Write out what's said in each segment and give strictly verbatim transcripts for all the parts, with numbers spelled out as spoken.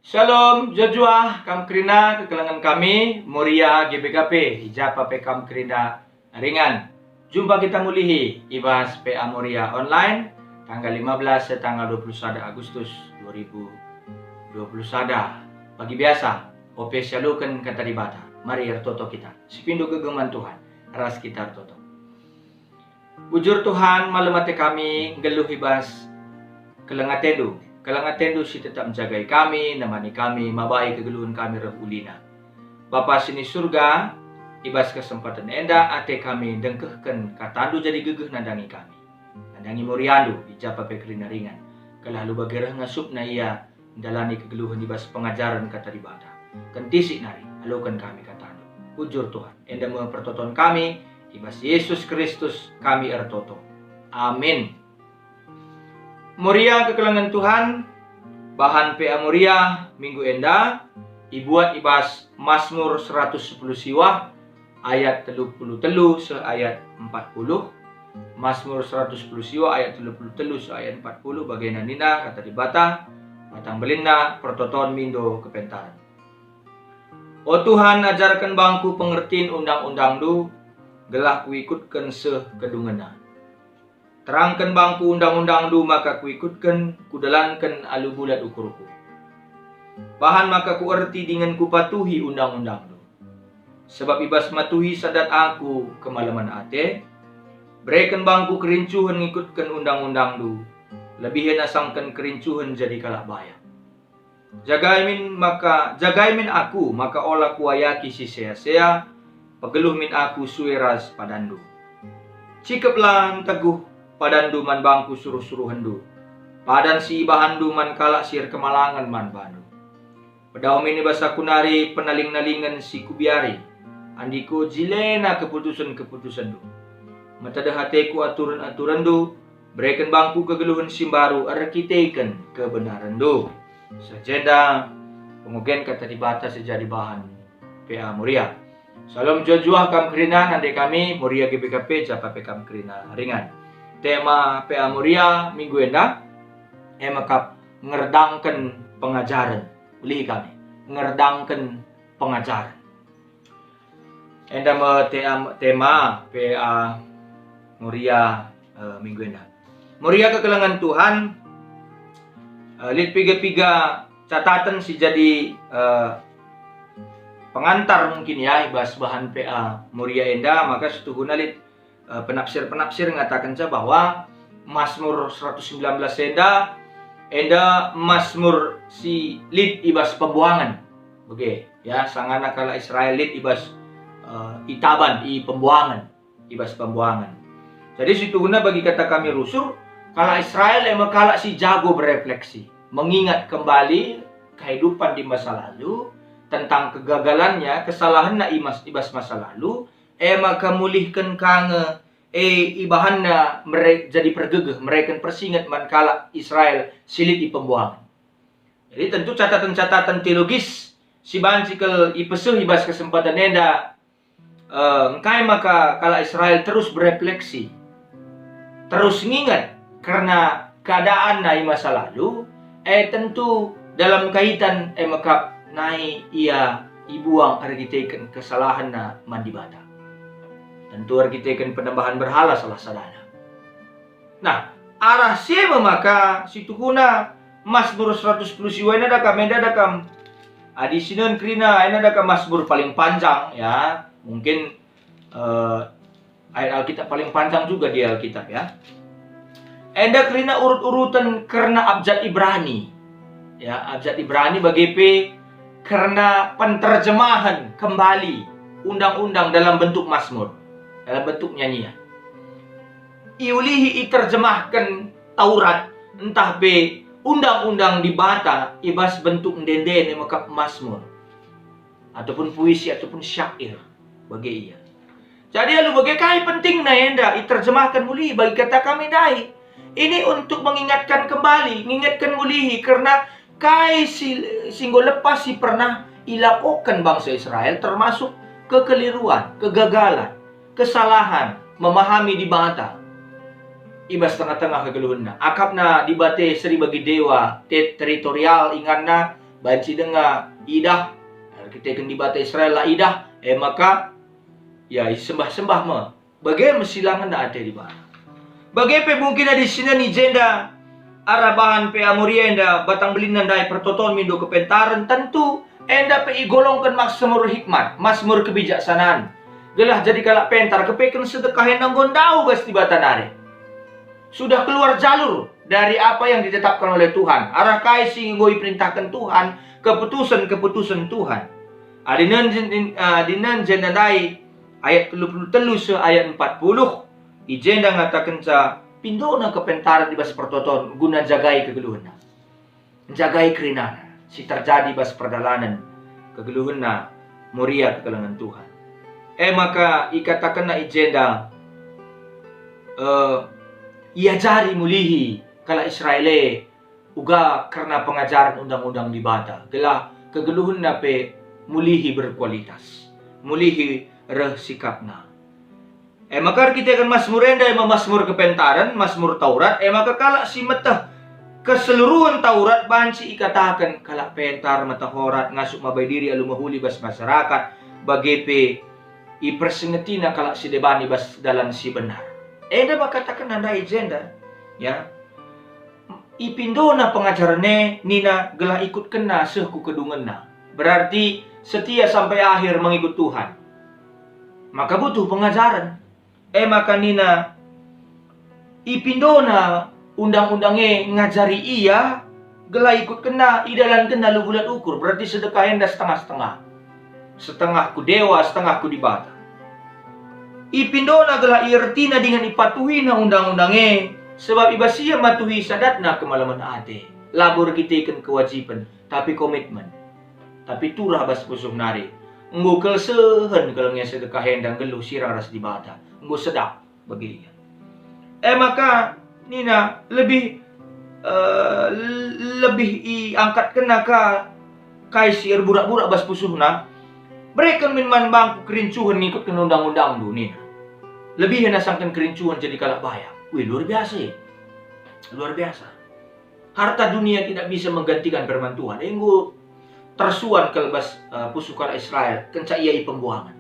Shalom, juah-juah kam kerina kekelengen kami, Moria G B K P, i ja pe kam kerina ringan. Jumpa kita mulihi i bas P A Moria Online, tanggal lima belas seh tanggal dua puluh sada Agustus dua ribu dua puluh sada. Bagi biasa, ope sialoken Kata Dibata. Mari ertoto kita. Sipindo gegeh man Tuhan, ras kita ertoto. Bujur Tuhan, malem ate kami nggeluh i bas keleng ateNdu. Keleng ateNdu si tetap njagai kami, nemani kami, mabai kegeluhen kami reh ulina. Bapa si ni Surga, i bas kesempaten enda ate kami ndengkehken KataNdu jadi gegeh nandangi kami. Nandangi MoriaNdu, i ja pe kerina ringan. Gelah alu bage reh ngasupna ia ndalani kegeluhen i bas pengajaren Kata Dibata. Kentisik nari, aloken kami KataNdu. Bujur Tuhan, enda me pertoton kami, i bas Yesus Kristus kami ertoto. Amin. Moria kekelengen Tuhan, bahan P A Moria minggu enda ibuat i bas Masmur seratus sepuluh siwah ayat telu puluh telu seh ayat empat puluh, Masmur seratus sepuluh siwah ayat telu puluh telu seh ayat empat puluh, bagena nina Kata Dibata, batang belinna pertoton mindo kepentaren. O Tuhan, ajarken bangku pengertin undang-undangNdu, gelah kuikutken seh kedungenna. Terangken bangku undang-undangNdu maka kuikutken, kudalanken alu bulat ukurku. Bahan maka kuerti dingen kupatuhi undang-undangNdu. Sebab i bas matuhi sadat aku kemalemen ate, bereken bangku kerincuhen ngikutken undang-undangNdu, lebihen asangken kerincuhen jadi kalak bayak. Jagai min maka, jagai min aku maka ola kuayaki si sea-sea, pegeluh min aku sue ras padanNdu. Cikeplah nteguh padanNdu man bangku suruh-suruhenNdu, padan si ibahanndu man kalak si erkemalangen man bandu. Pedauh min i bas aku nari penaling-nalingen si kubiari, andiko jilena keputusen-keputusenNdu. Metedeh ateku aturen-aturenNdu, bereken bangku kegeluhen si mbaru erkiteken kebenarenNdu. Seh jenda pengogen Kata Dibata si jadi bahan P A Moria. Shalom juah-juah kam kerina nande kami, Moria G B K P, ja pe kam kerina ringan. Tema P A Moria minggu enda, e mekap ngerdangken pengajaren. Ulihi kami, ngerdangken pengajaren. Enda me te-, tema P A Moria, eh, minggu enda. Moria kekelengen Tuhan, eh, lit piga-piga cataten si jadi, eh, pengantar mungkin ya, i bas bahan P A Moria enda, maka situhuna lit, eh, penafsir-penafsir ngatakenca bahwa Masmur seratus sembilan belas enda, enda Masmur si lit i bas pembuangen. Bage, ya, sangana kalak Israel lit i bas, eh, i taban, i pembuangen, i bas pembuangen. Jadi situhuna bagi kata kami rusur, kalak Israel e me kalak si jago berefleksi, mengingat kembali kehidupan di masa lalu, tentang kegagalannya, kesalahenna i mas-, i bas masa lalu, e maka mulihken ka nge, e, ibahanna mere-, jadi pergegeh, mereken persinget man kalak Israel si lit i pembuangen. Jadi tentu cataten-cataten teologis si banci kal ipeseh i bas kesempatan enda, eh, engkai maka kalak Israel terus berefleksi, terus nginget kerna keadaanna i masa lalu, e tentu dalam kaitan e mekap nai ia ibuang erkiteken kesalahenna man Dibata. Tentu erkiteken penembahan berhala salah sadana. Nah, arah si e me maka situhuna Masmur seratus sepuluh siwah enda da kam, enda da kam. Adi sinen kerina, enda da kam Masmur paling panjang, ya. Mungkin, eh, ayat Alkitab paling panjang juga di Alkitab, ya. Enda kerina urut-uruten kerna abjad Ibrani. Ya, abjad Ibrani bage pe kerna penterjemahen kembali undang-undang dalam bentuk Masmur, dalam bentuk nyanyian. Iulihi iterjemahken Taurat ntah pe undang-undang Dibata i bas bentuk ende-ende mekap Masmur, ataupun puisi, ataupun syair, bage ia. Jadi alu bage kai pentingna enda iterjemahken muli bagi kata kami ndai? Ini untuk mengingatkan kembali, ngingatken mulihi kerna kai si, si enggo lepas si pernah ilakoken bangsa Israel, termasuk kekeliruan, kegagalan, kesalahan memahami Dibata i bas tengah-tengah kegeluhenna. Akapna Dibata seri bagi dewa te-, teritorial inganna, Banci denga idah, erkiteken Dibata Israel la idah, e maka, ya, isembah-sembah me. Bage me si la ngena ate Dibata. Bage pe mungkin adi sinen i jenda arah bahan pe Amoria enda batang belinna ndai pertoton mindo kepentaren, tentu enda pe igolongken Masmur hikmat, Masmur kebijaksanaan. Gelah jadi kalak pentar, kepeken sedekah enda enggo ndauh bas Dibata nari. Sudah keluar jalur dari apa yang ditetapkan oleh Tuhan, arah kai si enggo iperintahken Tuhan, keputusen-keputusen Tuhan. Adi nen, adi nen jenda ndai ayat telu puluh telu seh ayat empat puluh, i jenda ngatakenca pindona kepentaren i bas pertoton guna njagai kegeluhenna, njagai kerinana si terjadi bas perdalanen kegeluhenna Moria kekelengen Tuhan. E maka ikatakenna i jenda, eh, iajari mulihi kalak Israel e uga kerna pengajaren Undang-undang Dibata, gelah kegeluhenna pe mulihi berkualitas, mulihi reh sikapna. E maka erkiteken Masmur enda, e me Masmur kepentaren, Masmur Taurat, e maka kalak si meteh keseluruhen Taurat banci ikataken kalak pentar, metehorat, ngasup mabai diri alu mehuli bas masyarakat, bage pe ipersengetina kalak si deban i bas dalan si benar. Enda me katakenna ndai i jenda, ya. Ipindona pengajaren e nina gelah ikutkenna seh ku kedungenna. Berarti setia sampai akhir mengikut Tuhan. Maka butuh pengajaren. E maka nina, ipindona undang-undang e ngajari ia gelah ikutkenna, idalankenna alu bulat ukur, berarti sedekah enda setengah-setengah. Setengah ku dewa, setengah ku Dibata. Ipindona gelah iertina dingen ipatuhina undang-undang e, sebab i bas ia matuhi sadatna kemalemen ate, labo erkiteken kewajiben, tapi komitmen. Tapi turah bas pusuh nari, enggo kal sehen kal nge sedekah enda nggeluh sirang ras Dibata, enggo sedap bage ia. E maka nina lebih, eh, lebih iangkatkenna ka kai si erburak-burak bas pusuhna, "Bereken min man bangku kerincuhen ngikutken undang-undangndu," nina. Lebihen asangken kerincuhen jadi kalak bayak. Wih, luar biasa ya. Luar biasa. Harta dunia tidak bisa menggantikan firman Tuhan. Enggo tersuan kal bas, eh, pusuh kalak Israel, kenca ia i pembuangen.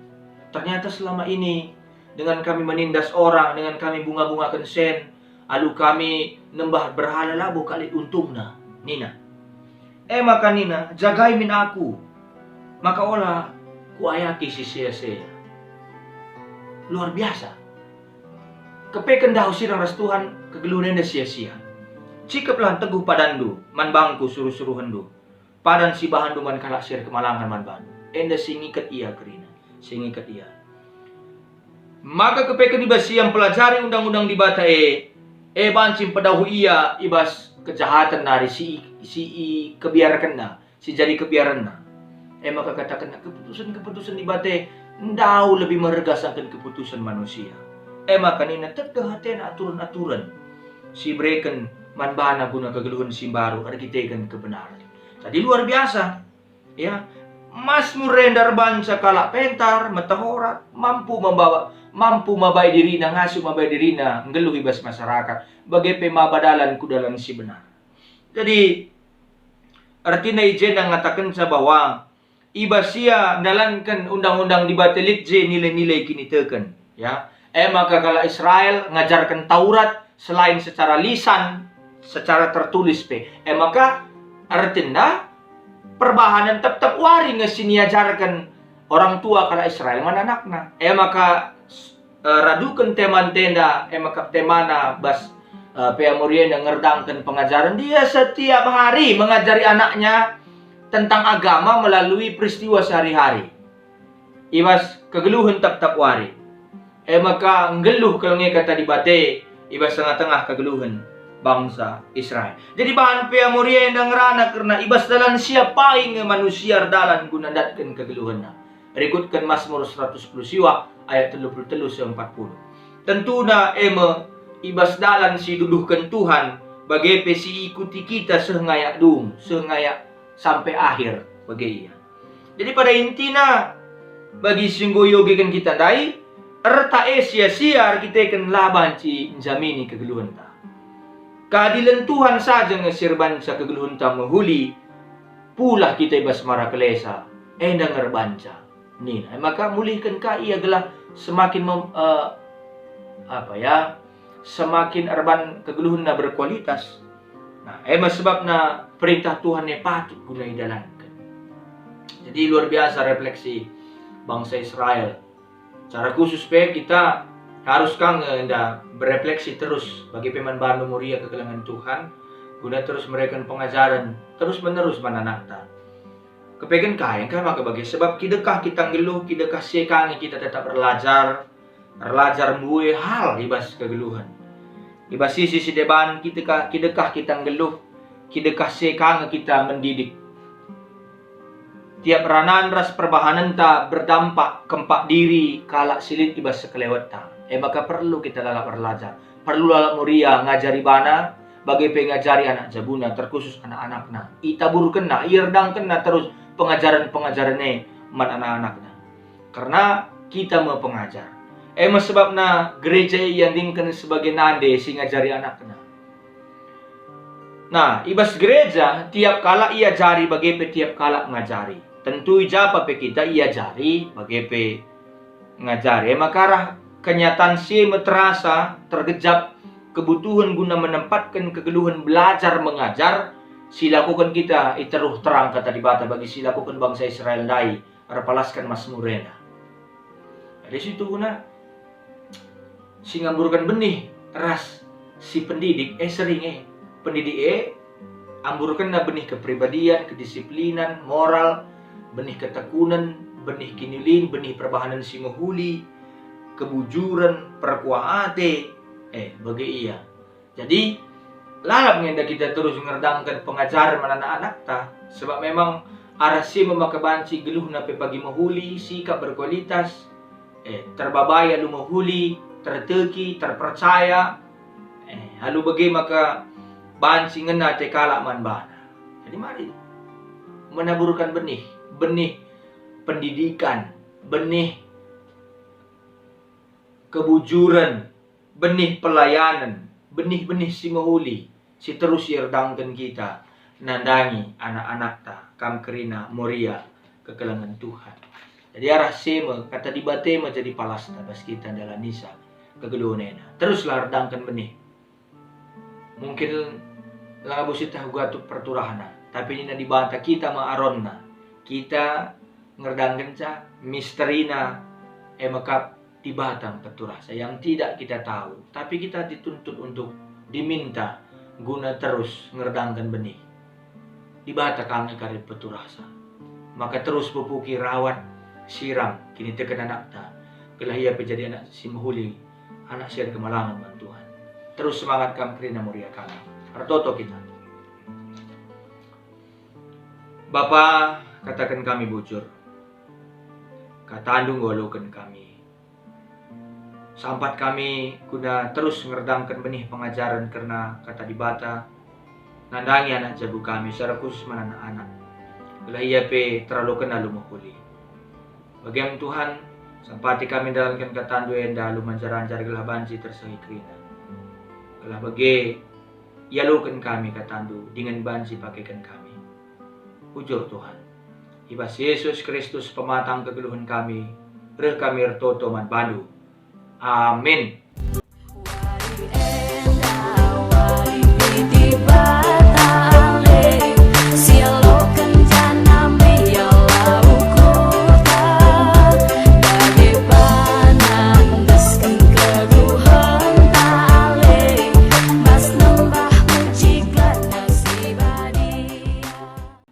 Ternyata selama ini, dengan kami menindas orang, dengan kami bunga-bungaken sen, alu kami nembah berhala labo kal lit untungna, nina. E maka nina, "Jagai min aku, maka ola kuayaki si sea-sea." Luar biasa. Kepeken ndauh sirang ras Tuhan, kegeluhen enda sia-sia. Cikeplah nteguh padanndu man bangku suruh-suruhenndu. Padan si bahanndu man kalak si erkemalangen man bandu. Enda si ngiket ia kerina, si ngiket ia. Maka kepeken i bas ia mpelajari undang-undang Dibata e, e banci mpedauh ia i bas kejahaten nari si, si ikebiarkenna, si jadi kebiarenna. E maka katakenna, keputusen-keputusen Dibata e ndauh lebih meherga asangken keputusen manusia. E maka nina, teteh atena aturen-aturen si ibereken man bana guna kegeluhen si mbaru erkiteken kebenaren. Jadi luar biasa, ya. Masmur enda erbahanca kalak pentar, metehorat, mampu membawa, mampu mabai dirina, ngasup mabai dirina, nggeluh i bas masyarakat, bage pe maba dalan ku dalan si benar. Jadi, ertina i jenda ngatakenca bahwa i bas ia ndalanken undang-undang Dibata lit je nilai-nilai kiniteken, ya. E maka kalak Israel ngajarken Taurat selain secara lisan, secara tertulis pe. E maka ertina perbahanen tep-tep wari nge si niajarken orang tua kalak Israel man anakna. E maka, eh, raduken temanta enda, e maka temana bas, eh, P A Moria enda ngerdangken pengajaren. Dia setiap hari mengajari anaknya tentang agama melalui peristiwa sehari-hari. I bas kegeluhen tep-tep wari. E maka nggeluh kal nge kata Dibata i bas tengah-tengah kegeluhen bangsa Israel. Jadi bahan P A Moria enda ngerana kerna i bas dalan si apai nge manusia erdalan guna ndatken kegeluhenna. Rikutken Masmur seratus sepuluh siwah ayat telu puluh telu seh empat puluh. Tentuna e me i bas dalan si iduduhken Tuhan, bage pe si iikuti kita seh ngayak dung, seh ngayak sampe akhir, bage ia. Jadi pada intina, bagi si enggo iogeken kita ndai, erta e sia-sia erkiteken la banci njamini kegeluhenta. Keadilen Tuhan saja nge si erbahanca kegeluhenta mehuli, pulah kita i bas mara kelesa, enda nge erbanca," nina. E maka mulihken ka ia gelah semakin mem-, eh, apa ya, semakin erban kegeluhenna berkualitas. Nah, e me sebabna perintah Tuhan e patut guna idalanken. Jadi luar biasa refleksi bangsa Israel. Secara khusus pe kita harus ka nge enda berefleksi terus bage pe man bandu Moria kekelengen Tuhan, guna terus mereken pengajaren terus menerus man anakta. Kepeken kai engkai maka bage? Sebab kidekah kita nggeluh, kidekah si e ka nge kita tetap erlajar, erlajar mbue hal i bas kegeluhen. I bas sisi si deban, kidekah, kidekah kita nggeluh, kidekah si e ka nge kita mendidik. Tiap ranan ras perbahanenta berdampak kempak diri kalak si lit i bas sekelewetta. E maka perlu kita lalap erlajar. Perlu lalap Moria ngajari bana, bage pe ngajari anak jabuna, terkhusus anak-anakna. Itaburkenna, ierdangkenna terus pengajaren-pengajaren e man anak-anakna. Kerna kita me pengajar. E me sebabna gereja e iandingken sebagai nande si ngajari anakna. Nah, i bas gereja, tiap kalak iajari bage pe tiap kalak ngajari. Tentu i ja pe kita iajari bage pe ngajari. E maka arah kenyataan si e me terasa, tergejap kebutuhen guna menempatken kegeluhen belajar mengajar si lakoken kita i teruh terang Kata Dibata bagi si lakoken bangsa Israel ndai erpalasken Masmur enda. Jadi situhuna si ngamburken benih ras si pendidik e sering e. Pendidik e amburkenna benih kepribadian, kedisiplinan, moral, benih ketekunen, benih kiniulin, benih perbahanen si mehuli, kebujuren, perkuah ate, eh, bage ia. Jadi, lalap nge enda kita terus ngerdangken pengajaren man anak-anakta, sebab memang arah si e me maka banci geluhna pe pagi mehuli, sikap berkualitas, eh, terbabai alu mehuli, terteki, terpercaya, eh, alu bage maka banci ngena ate kalak man bana. Jadi mari menaburkan benih, benih pendidikan, benih kebujuren, benih pelayanen, benih-benih si mehuli, si terus ierdangken kita nandangi anak-anakta, kam kerina Moria kekelengen Tuhan. Jadi arah si e me, Kata Dibata e me jadi palasta bas kita ndalanisa kegeluhen enda. Teruslah erdangken benih. Mungkin labo sieteh uga tuk perturahna, tapi nina Dibata kita me aronna. Kita ngerdangkenca misterina, e me kap Dibata peturahsa yang tidak kita tahu, tapi kita dituntut untuk diminta guna terus ngerdangken benih. Dibata kami kari peturahsa. Maka terus pupuki, rawat, siram, kiniteken anakta, gelah ia pe jadi anak si mehuli, anak si erkemalangen man Tuhan. Terus semangat kam kerina Moria kami. Ertoto kita. Bapa, kataken kami bujur. KataNdu enggo aloken kami. Sampat kami guna terus ngerdangken benih pengajaren kerna Kata Dibata, nandangi anak jabu kami, secara khusus man anak-anak. Gelah ia pe teraloken alu mehuli. Bagem Tuhan, sampati kami ndalanken KataNdu enda alu manjar-anjar gelah banci tersehi kerina. Gelah bage ialoken kami KataNdu dingen banci pakeken kami. Bujur Tuhan, i bas Jesus Kristus pematang kegeluhen kami, reh kami ertoto man baNdu. Amin.